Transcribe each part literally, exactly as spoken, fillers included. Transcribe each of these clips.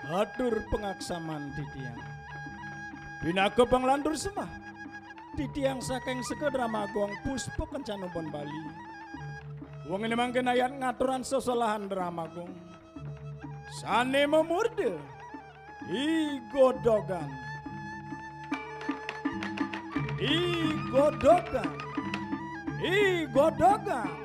Atur pangaksaman titiang. Pinaka panglantur sembah titiang saking Sekar Drama Agung Puspa Kencana Ubon Bali. Wengi mangkin ayat ngaturang sesolahan Drama Agung. Sane mamurda I Godogan. I Godogan. I Godogan.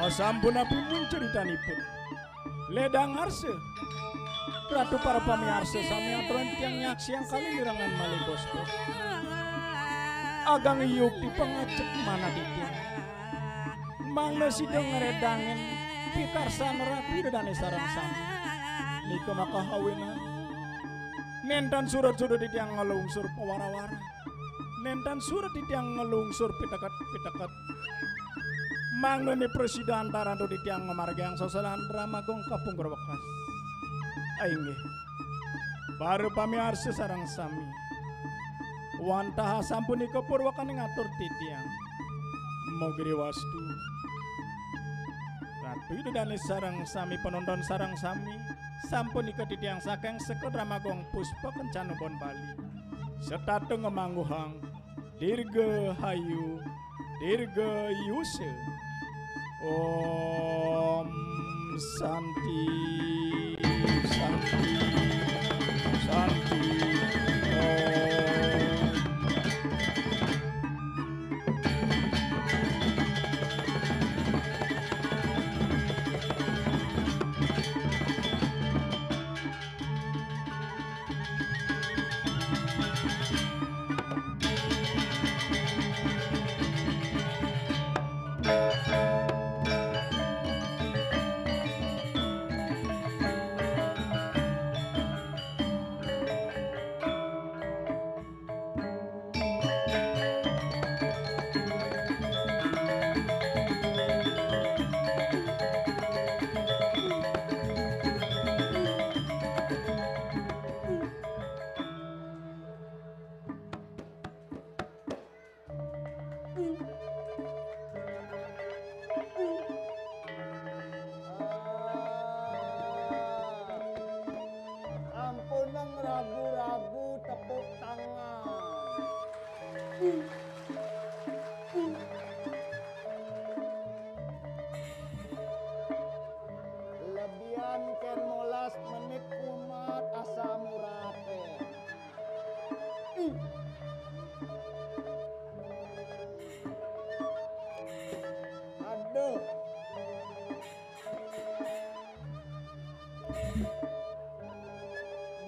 Oh, sampun api mun ceritanipun. Ledang arsa. Ratu para pamiarsa sami aturang tiang nyaksiang kali mirengang malih bos-bos. Agang yukti pangajap manah titiang. Mangda sida ngredangin pikarsan Ratu Ida Dane sareng sami. Nika maka awinan. Nenten surut-surut titiang nglungsur pawara-wara. Nenten surut titiang nglungsur piteket-piteket. Mangda ni prasida antaran titiang ngamargiang sesolahan Drama Agung kapungkur wekas. Ainggih. Para pamiarsa sareng sami. Wantah sapunika purwakaning atur titiang. Mugi wastu. Ratu Ida Dane sareng sami panonton sareng sami. Sapunika titiang saking Sekar Drama Agung Puspa Kencana Ubon Bali. Setata ngamangguhang Dirgahayu, Dirgayusa. Om Santi, Santi, Santi. Om. Ampunang ragu-ragu tepuk tangan. Lebihan ken molas menit kumat asam urate. Ih. Aduh.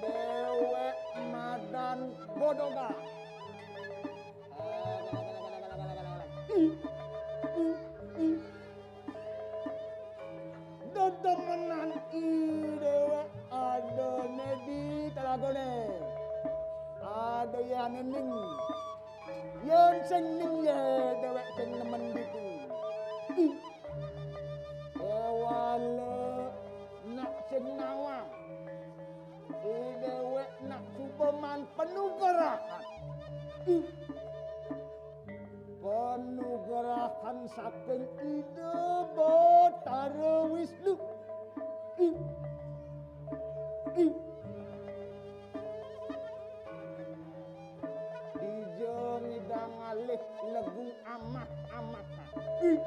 Dewek madan Godogan. Dedemenan i dewek ada ne di telagane. Ada yane ning. Yen sing ning ye dewek sing nemen ditu. Ih. Ewale nak sing nawang. I dewek nak suba maan panugrahan. Ih. Panugrahan saking Ida Batara Wisnu. Ih. Ih. Dija ngidang ngalih legu amah-amahan. Ih.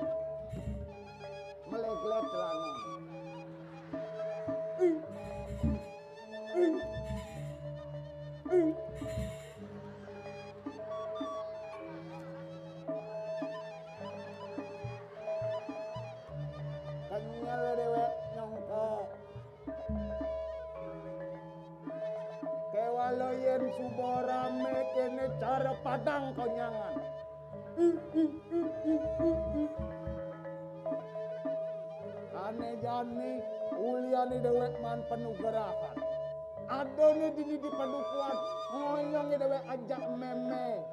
Meleglet langon. Ih. Ih. Ih. Rame kene cara padang konyangan. Ane jani uliane dewek man penugrahan. Ada ne dini di padukuan, ngoyong dewek ajak meme.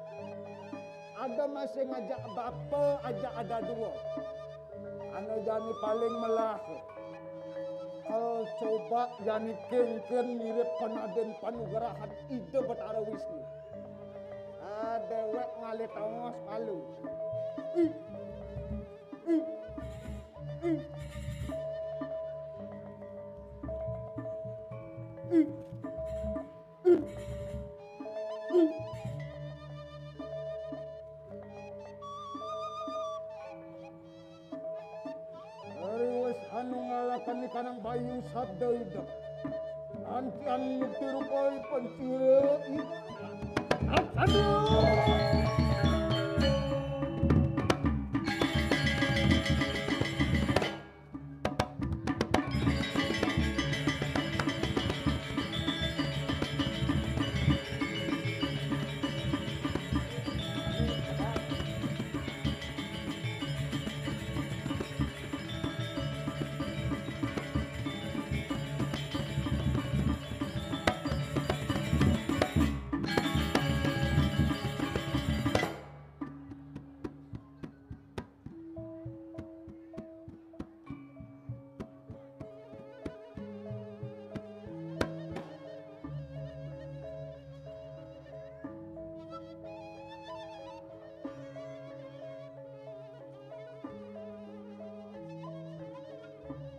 Ada masih ngajak bape, ajak ada dua. Ane jani paling melah. Kalau coba jani kengken mirip penaden panugrahan ide Betara Wisnu. Ah, dewek ngalih tongos malu. Ih, ih, ih, ih, ih, ih. Ari wis anu ngalakan ikanang bayu sabda ida. Antian nyukti rupa pancira ida. Aduh.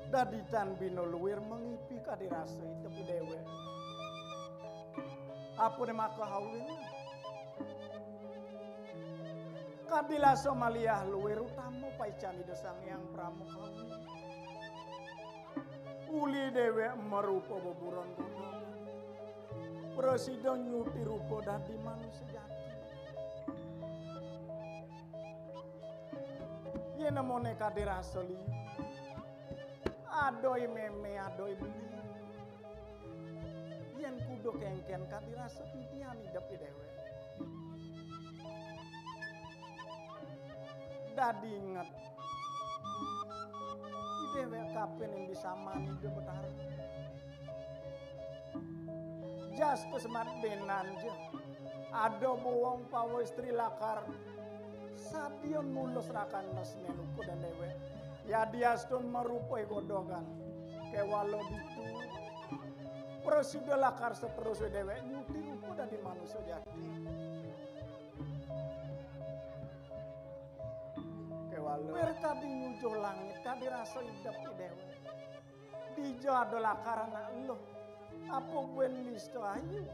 Dadi tan bina luir mengipi kadi rasa itepi dewek. Apune maka hawin? Kadi rasa maliah luir utama paican Ida Sang Hyang Pramakawi. Uli dewek marupa beburon gunung. Prasida nyuti rupa dadi manusa jati. Yen nemone kadi rasa liu, adoi meme, adoi beli. Yen kuda kengken kadi rasa pidian idep dewek. Dadi inget, dewek kapining disamani Ida Betara. Jas kesemat benan ja. Ada bowong pawa istri lakar sadia nulus rakan mesnen uku dan dewek. Yadiastun marupa godogan. Kewala ditu. Prasida lakar seterus dewek nyuti rupa dadi manusa jati. Kewala. Wer kadi nyujuh langit, kadi rasa idep dewek. Dija ada lakar anak eluh. Apa buin nista ayu?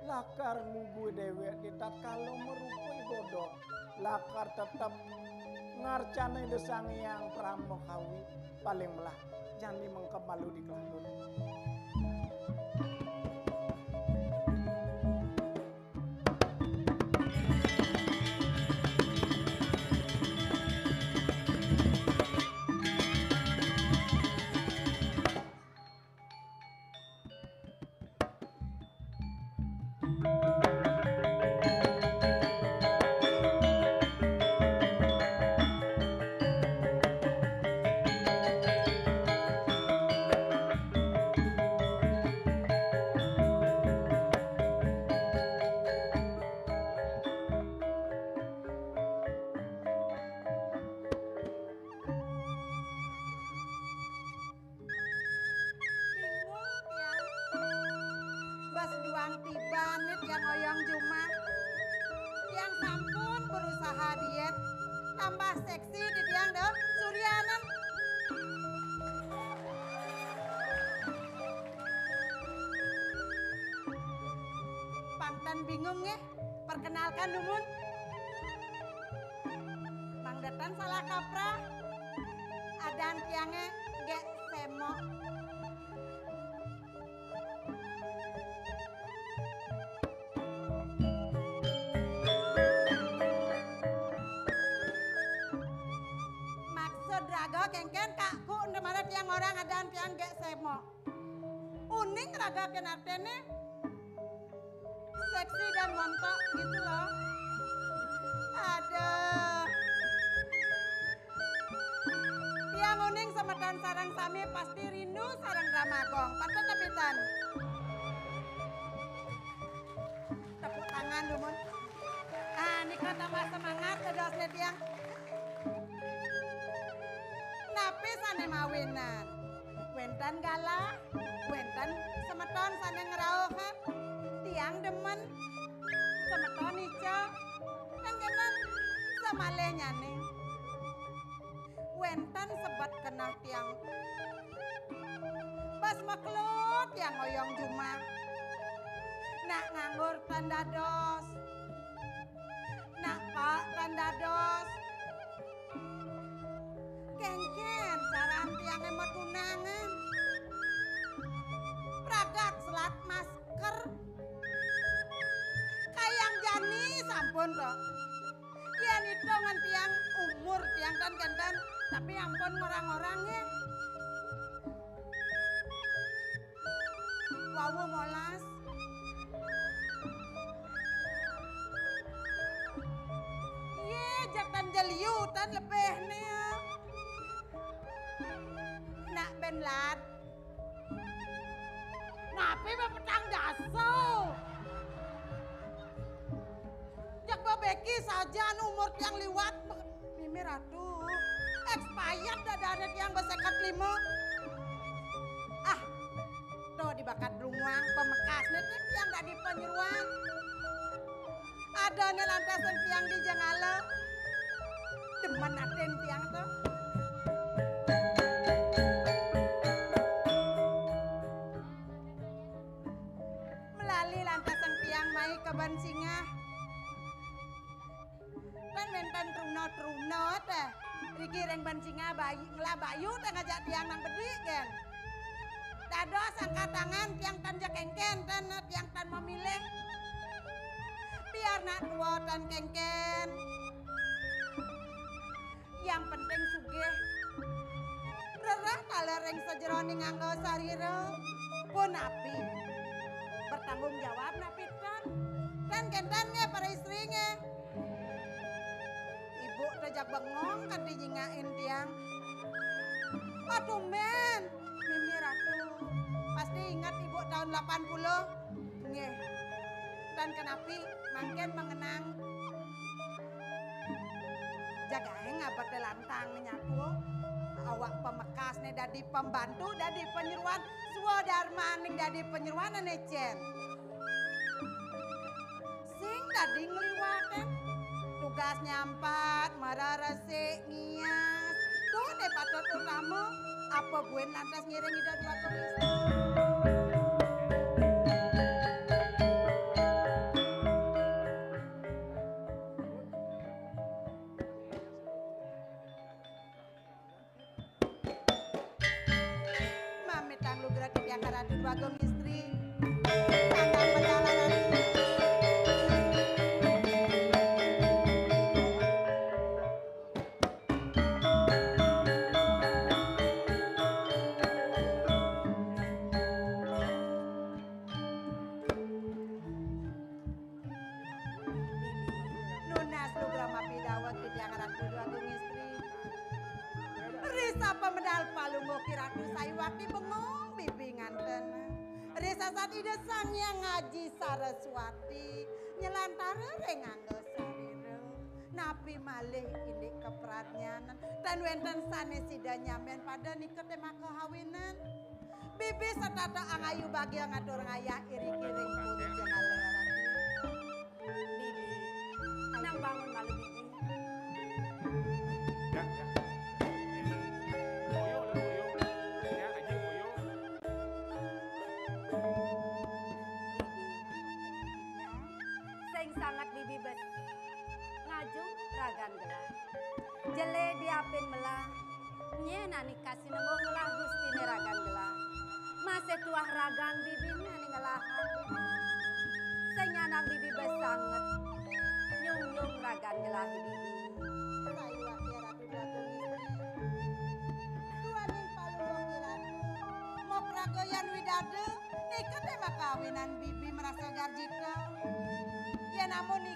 Lakar ngugu dewek di tatkala marupa godog. Lakar tetep ngarcana Ida Sang Hyang Pramakawi. Paling melah jani mengkeb malu di kelabun. Bingung tiang. Bas duang tiban nih tiang oyong jumah. Tiang sampun berusaha diet, tambah seksi di tiang deh. Suryanen. Panten bingung nggih. Perkenalkan dumun. Mang Detan salah kaprah. Adan tiange Gek Semok. Maksud raga kengken kakku ende mara tiang orang adan tiang Gek Semok. Uning raga ken artene. gitu loh. Aduh. Tiang uning semeton sareng sami pasti rindu sareng Drama Gong. Patut tepitan. Tepuk tangan dumun. Ah, nika tambah semangat kedosne tiang. Napi sane mawinan? Wenten galah, wenten semeton sane ngrauhang. Tiang demen. Semeton ica. Nang kenen samalih nyane. Wenten sebet keneh tiang. Bas makelo tiang ngoyong jumah. Nak nganggur tan dados. Nak pak tan dados. Kengken caran tiange matunangan. Pragat selat masker. Kayang jani sampun to. Yen itungan tiang umur tiang tan kenten, tapi ampun ngorang-ngorang nggih. Wau molas. Iye, jatan jeliu tan lebihne. Nak ben lat. Napi mapetang dasa? Jak babeki sajan umur tiang liwat. Mimi Ratu, expired dadane tiang baseket lima. Ah, to di bakat Blunguang, pamekasne tiang dadi panyeruan. Adane lantasan tiang di Jengala. Demen atin tiang to. Melali lantasan tiang mai keben singah. Kan wenten truna-truna teh. Riki ring ben singah bayi, ngelah bayu teh ngajak tiang nang bedik, gen. Dados angkat tangan, tiang tan ja kengken, tan, tiang tan memilih. Biar nak tua tan kengken. Yang penting sugih. Rereh taler ring sajeroning angga sarira. Punapi? Bertanggung jawab napi tan? Tan kenten nggih para istri nggih. Ibu to jak bengong kanti nyingakin tiang. Oh, tumben. Mimi Ratu. Pasti ingat ibu tahun delapan puluh. Nggih. Tan kenapi mangkin mengenang. Jagae ngabete lantang nyatu. Awak pamekasne dadi pembantu, dadi panyeruan, swadarmaning dadi panyeruan ane cen. Sing dadi ngliwatang tugas nyampat, mara resik, ngias. Tuh ne patut utama, apa buin lantas ngiring Ida Dwagung Istri. Mamitang lugra titiang Ratu Dwagung Istri. Kandang perjalanan. Nunas lugra mapidaweg titiang Ratu Agung Istri. Risa pamedal Palungguh Kiratu saiwakti bengong bibi nganten. Risa sat Ida Sang Hyang Aji Saraswati nyelantara ring angga sarira. Napi malih indik kapradnyanan tan wenten sane sida nyamben pada nika tema kahawinan. Bibi setata angayu bagia ngatur ngayah iri kiring puri jenala rati. Bibi, nang bangun malu Bibi. Ya, ya. Ini Boyo lah, Boyo. Ya, Aji Boyo. Bibi, sing sanget Bibi bes ngajung ragan gelah. Jele diapin melah, nyen anika sinengguh ngelah gustine ragan gelah. Masih tuah ragan bibine ane ngelahan. Sing nyanang bibi besanget. Nyungjung ragan gelah bibi. Sayuwakti Ratu Dwagung Istri. Duaning Palungguh Kiratu. Mapragayan widada, nika tema kawinan bibi merasa garjita. Yen amun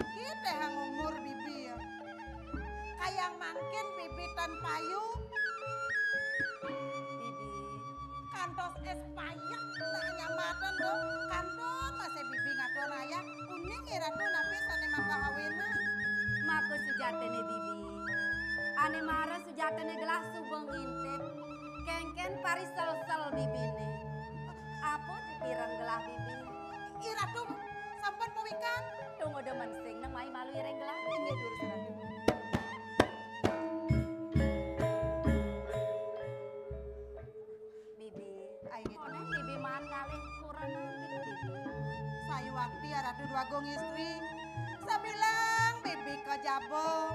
Agung Istri, sabilang bibi ka jaba.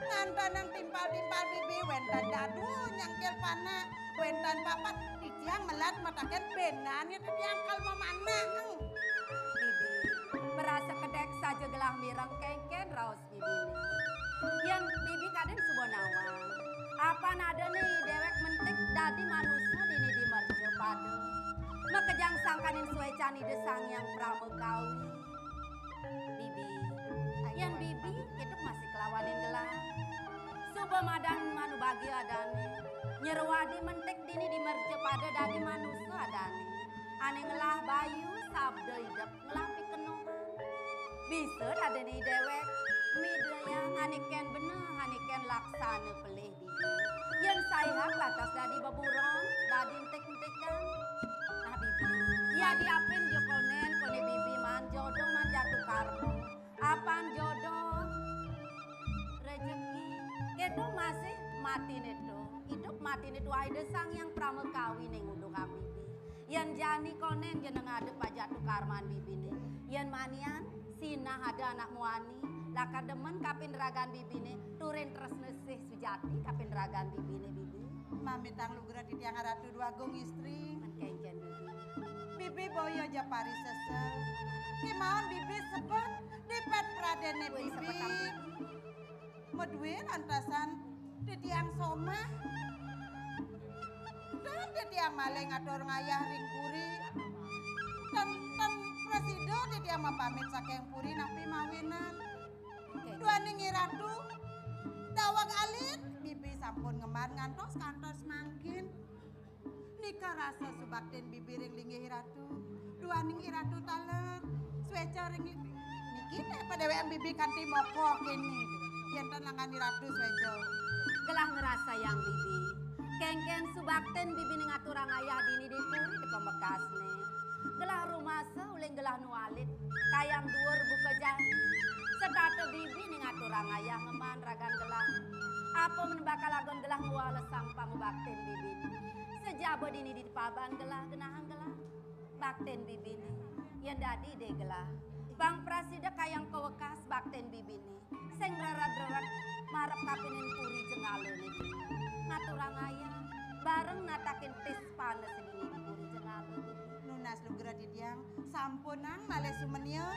Ngantenang timpal-timpal bibi wénten dadu nyangkil panak, wénten papan, titiang melat mataken bénan ya titiang kal mamanah. Bibi, merasa kedék saja gelah mireng kénkén raos bibi. Yén bibi kadén suba nawang, apan adané déwék mentik dadi manusa dini di mercapada. Makejang sangkaning suécan Ida Sang Hyang Pramakawi. Bibi, yén bibi idup masih kelawanin gelah. Suba madan manubagia adané. Nyerwadi mentik dini di mercapada dadi manusa adané. Ané ngelah bayu sabda idep ngelah pikenohan. Bisa dadiné déwék midayang ané kén beneh, ané kén laksana pelih bibi. Yén saihak lantas dadi beburon, dadi entik-entikan. Nah, bibi, ya diapin ja konén, koné bibi maan jodoh, maan jatuh karma. Apan jodoh, rejeki, kéto masih matiné to. Idup matiné to Ida Sang Hyang Pramakawi ning uduhang bibi. Yén jani konén jeneng ada pajatu karman bibiné. Yén manian, sinah ada anak muani, lakar demen kapin ragan bibiné, turin tresna sih sujati kapin ragan bibiné, bibi. Mamitang lugra titiang Ratu Dwagung Istri. Mén kénkén, bibi. Bibi boya ja parisesel. Kémaon bibi sebet di pét pradéné bibi. Madué lantasan titiang somah. Dan titiang malih ngatur ngayah ring puri. Ten, ten prasida titiang mapamit saking puri napi mawinan. Duaning Iratu, daweg alit, bibi sampun ngemban ngantos kantos mangkin. Nika rasa subaktin bibi ring linggih Iratu. Duaning Iratu taler. Suéca ring niki té padéwékan bibi kanti mokoh kéné. Yén tan langan Iratu suéca. Gelah ngrasayang bibi. Kénkén subaktin bibiné ngaturang ayah dini di puri di pamekasné. Gelah rumasa uling gelah nu alit, kayang duur buka jahi. Setata bibiné ngaturang ayah ngemban ragan gelah. Apa men bakal agon gelah ngwalesang pangubaktin bibiné. Sajaba dini di paban gelah, genahang gelah. Baktin bibiné. Yén dadi dé gelah. Pang prasida kayang kawekas baktin bibiné. Sing rered-rered marep kapining puri Jenggala niki. Ngaturang ayah, bareng natakin tis panes dini di puri Jenggala niki. Nunas lugra titiang, sampunang malih sumenia.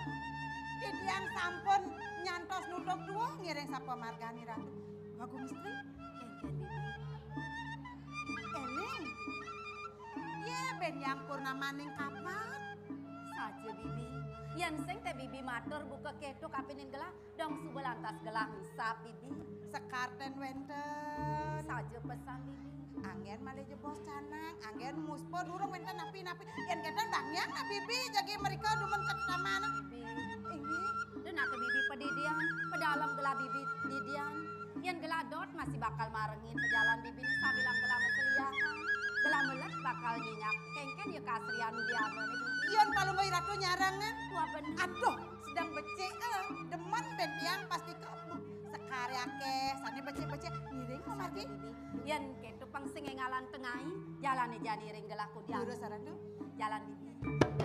Titiang sampun nyantos nutup tua ngiring sapamargani Ratu. Bagong Istri. Kénkén, bibi. Éling. Yé, bén Hyang Purnamaning kapat. Saja, bibi. Yén sing té bibi matur buka kéto kapining gelah, dong suba lantas gelah ngusap, bibi. Sekar ten wénten. Saja pesan, bibi. Anggén malih jebos canang, anggén muspa durung wénten napi-napi. Yén kénten bangyang nah bibi jagi mrika dumun ka taman. Bibi. Inggih. Duh, naka bibi padidian, padalem gelah bibi didian. Yén gelah dot masih bakal marengin pajalan bibiné sambilang gelah maseliahan. Gelah melet bakal nyingak. Kénkén ya kasri anu diambané, bibi. Yén palungguh Iratu nyarengan. Wah, bener. Aduh, sedeng becik, eh. Demen bén tiang pasti kamu. Sekar akéh, sané becik-becik. Ngiring mamargi. Bibi. Yén kéto pang sing énggalan tengai, jalané jani ring gelah kudian. Lurus, Ratu. Jalan, bibi.